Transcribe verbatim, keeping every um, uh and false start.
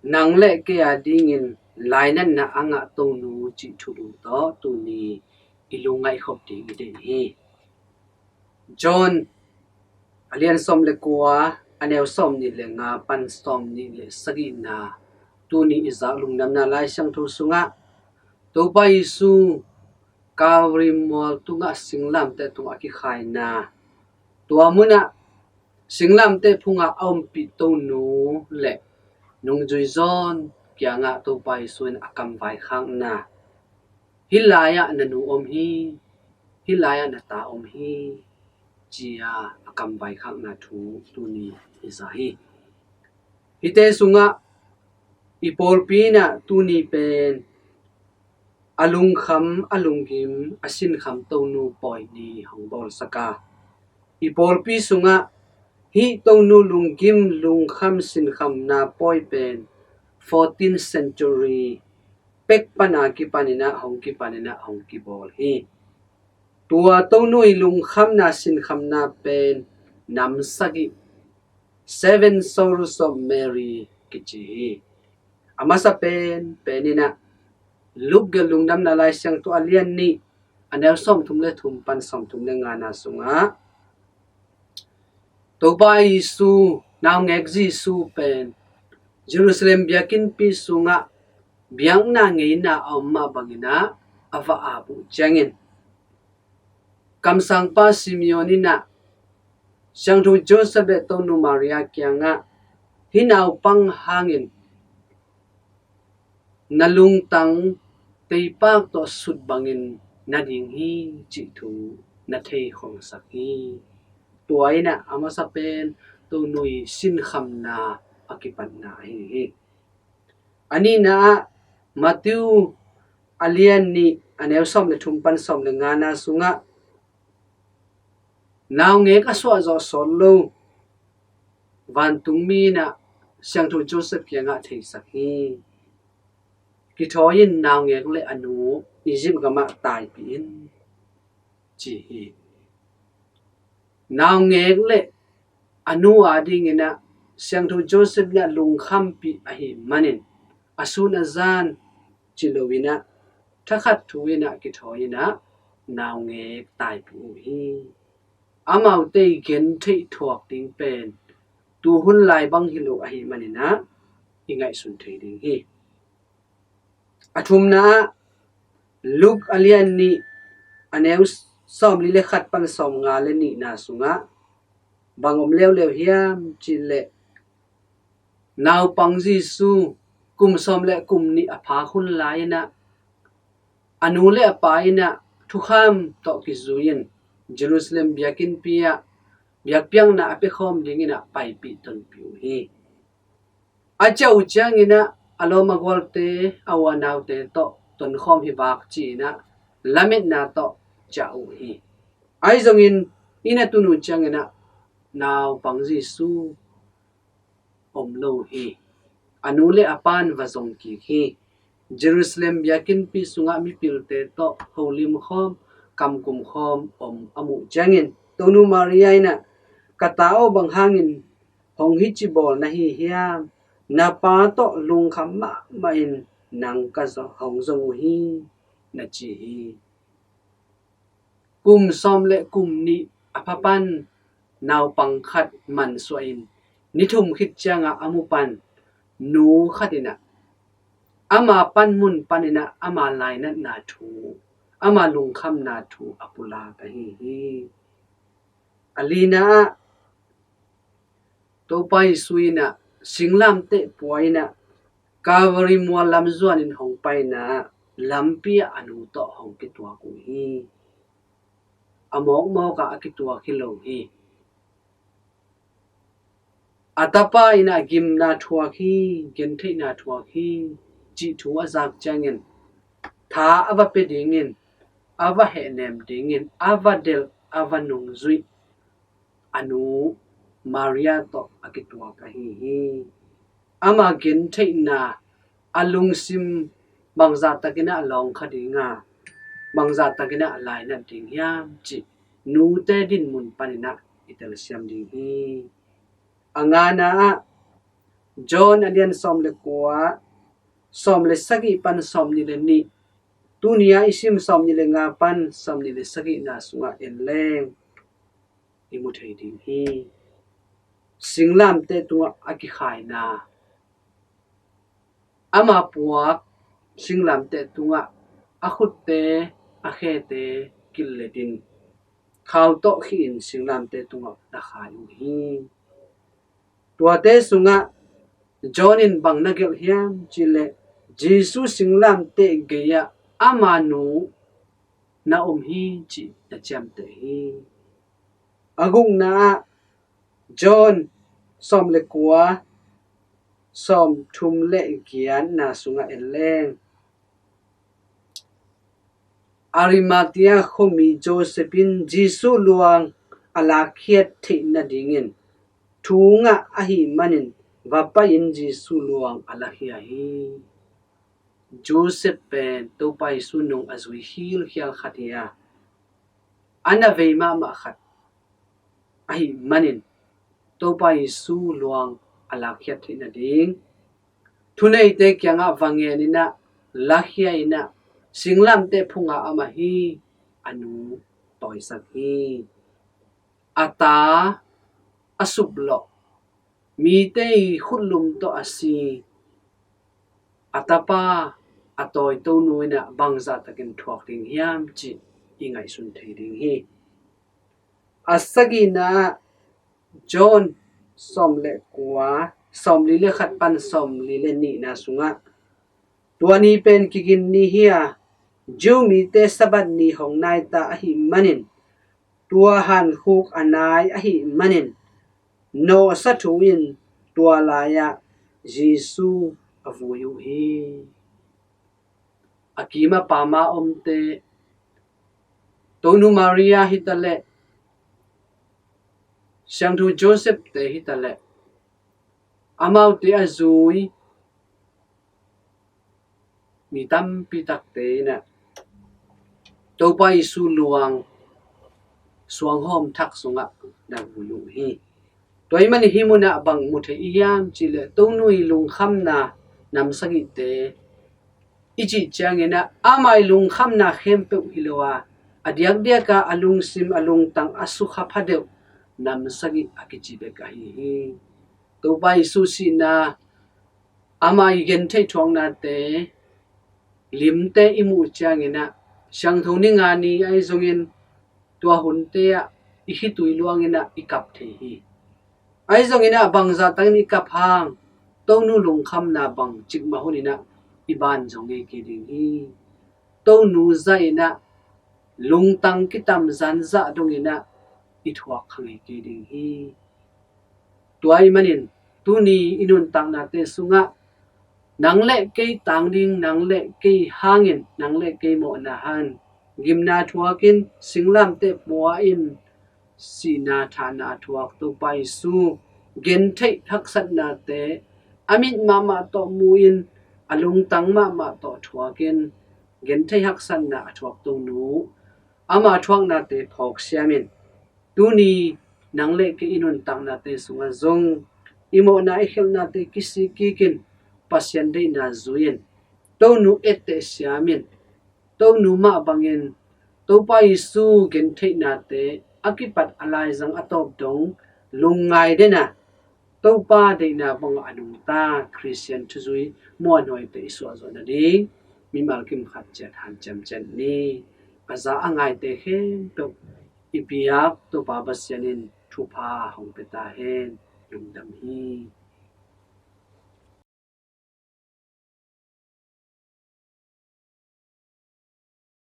nang le kei a dingin lainatna a ngah Tonu cih thulu tawh tuni i lungngaih khop ding i deih hi. John a lian sawm le kua, a neu sawm nih le nga pan sawm nih le sagihna, tuni i zak lungdamna Lai Siangtho sungah Topa Jesu Calvary mual tungah singlamteh tungah a kikhaina, tua munah singlamteh phungah a ompih Tonu le nungzui zawn kiangah Topa Jesu in a kamvaikhakna, "Hih lai-ah na nu om hi, hih lai-ah na ta om hi," ci-a a kamvaikhakna thu tuni i za hi. Hihte sungah i pawlpi inah tuni pen a lungkham, a lunggim, a sinkham Tonu pawi ni hong bawlsak a, i pawlpi sungah hih Tonu lunggim, lungkham, sinkhamna pawi pen fourteenth century pek pana kipaninah hong kipaninah hong kibawl hi. Tua Tonu i lungkhamna, sinkhamna pen nam sagih, Seven Sorrows of Mary kici hi. A masa pen peninah Luke gelh lungdamna Lai Siangtho a lian nih, a neu sawmthum le thum pan sawmthum le ngana sungah Topa Jesu, naungek Jesu pen Jerusalem biakinnpi sungah biakna ngeina a om mah banginah a va ap uh ciangin, kamsangpa Simeon inah Siangtho Joseph le Tonu Maria kiangah, "Hih naupang hangin na lungtang teipak tawh sut bangin na ding hi," cih thu na thei khawngsak hi. Tua inah a masa pen Tonu i sinkhamna a kipatna ahi hi. A nihna ah Matthew a lian nih, a neu sawm le thum pan sawm le ngana sungah naungek a suahzawh sawt lo vantungmi inah Siangtho Joseph kiangah theisak hi. Kithawi in naungek le a nu Egypt gamah taipih in, ci hi. Naungek le a nu a dinginah Siangtho Joseph inah lungkhampih ahih manin a sun a zan ci loinah thakhat thu inah kithawi inah naungek taipih uh hi. Amaute i gentheih thuak ding pen tuhun lai bang hi lo ahih maninah i ngaihsun thei ding hi. A thumna ah Luke a lian nih, a neu sawmli le khat pan sawmnga le nihna sungah bang om leuleu hiam cihleh, naupang Jesu kum sawm le kum nih a phak hun lai-inah a nu le a pa inah thukham tawh kizui-in Jerusalem biakinnpi ah biakpiakna a piakhawm dinginah paipih tonpih uh hi. A ciah uh cianginah a lawm a gualte, a u a naute tawh tonkhawm hi vak ci-inah lametna tawh ciah uh hi. Ahi zongin inn a tun uh cianginah naupang Jesu om lo hi. A nu le a pan va zong kik hi. Jerusalem biakinnpi sungah mipilte tawh holim khawm, kamkum khawm om a muh ciangin Tonu Maria inah, "Ka ta aw, bang hangin hong hici bawl na hi hiam? Na pa tawh lungkham mahmah in nang ka zo-, hong zong uh hi," na ci hi. Kum sawm le kum nih a pha pan naupang khat mansuahin ni thum khit ciangah a mu pan nu khat inah ama panmun paninah ama lainatna thu, ama lungkhamna thu a pulak ahi hi. A lina ah Topa Jesu inah singlamteh pua inah Calvary mual lam zuanin hong paina ah lampi ah a nu tawh hong kituak uh hi. A mawkmawk ah a kituak hi lo hi. A tapa inah gimna thuak hi, gentheihna thuak hi cih thu a zak ciangin tha a va pia dingin, a va hehnem dingin, a va delh, a va nungzuih a nu Maria tawh a kituak ahi hi. Ama gentheihna, a lungsim bangzah takinah a lawngkha dinga, bangzah takinah a lainat ding hiam cih nute dinmun paninah i telsiam ding hi. A ngana ah John a lian sawm le kua, sawm le sagih pan sawm nih le nih, tuni a i sim sawm nih le nga pan sawm nih le sagihna sungah en leng i mu thei ding hi. Singlamteh tungah a kikhaina, ama puak singlamteh tungah a khutte, a khete killetin khau tawh khi-in singlamteh tungah na khai uh hi. Tuate sungah John in bang na gelh hiam cihleh, Jesu singlamteh gei-ah ama nu na om hi cih na ciamteh hi. A gukna ah John sawm le kua, sawm thum le giatna sungah en leng, Arimathea khuami Joseph in Jesu luang a lakkhiat theih nadingin thu ngah ahih manin va pai-in Jesu luang a lakhia hi. Joseph pen Topa Jesu nung a zui khilkhial khat hi a, a na vei mahmah khat ahih manin Topa Jesu luang a lakkhiat theih nading thuneite kiangah va ngen in ah, lakhia in ah, singlamteh phungah amah hi, a nu tawisak hi. A ta a suplawh, mite i khutlum tawh a si a tapa a tawi Tonu in ah bangzah takin thuak ding hiam cih i ngaihsun thei ding hi. A sagihna ah John sawm le kua, sawm li le khat pan sawm li le nihna sungah, tua ni pen kigin ni hi a, Jew mite Sabbath ni hong nai ta ahih manin, tua hankhuk a nai ahih manin, nawhsa thu in tua lai-ah Jesu a vui uh hi. A kim a pam a omte, Tonu Maria hitaleh, Siangtho Joseph te hitaleh, amaute a zui mi tampi takte in ah Topa Jesu luang suanghawm thak sungah na vui uh hi. Tua ahih manin hih munah bang mu thei i hiam cihleh, Tonu i lungkhamna nam sagihte i cih ciangin ah, ama i lungkhamna khempeuh hi lo a, a diakdiak a a lungsim, a lungtang, a sukha phadeuh nam sagih a kici bek ahi hi. Topa Jesu sihna, ama i gentheih thuaknate limte i muh ciangin ah, Siangtho Ni nga ni ahi zongin, tua hunte ah i khitui luangin ah i kap thei hi. Ahi zongin ah bangzah takin i kap hang, Tonu lungkhamna bang cikmah hunin ah i ban zo ngei kei ding hi. Tonu zah in ah lungtang kitam zan zah dongin ah i thuak kha ngei kei ding hi. Tua ahih manin tuni i nuntaknate sungah nang le kei tang ding, nang le kei hangin, nang le kei mawhna hangin gimna thuakin, singlamteh pua-in, sihna thahna a thuak Topa Jesu gentheih haksatnate a mit mahmah tawh mu-in, a lungtang mahmah tawh thuakin, gentheih haksatna a thuak Tonu, ama thuaknate phawk siamin, tuni nang le kei i nuntaknate sungah zong i mawhna i khelhnate kisik kikin, Pasian deihna zui-in, Tonu etteh siamin, Tonu mah bangin Topa Jesu gentheihnate a kipat a laizang a tawp dong lungngai den a, Topa deihna bangah a nungta Khristian thuzui muanhuaite i suahzawh nading mimal kim khat ciat hanciam ciat ni. A za a ngaite khempeuh i biak Topa Pasian in thupha hong pia ta hen. Lungdam hi.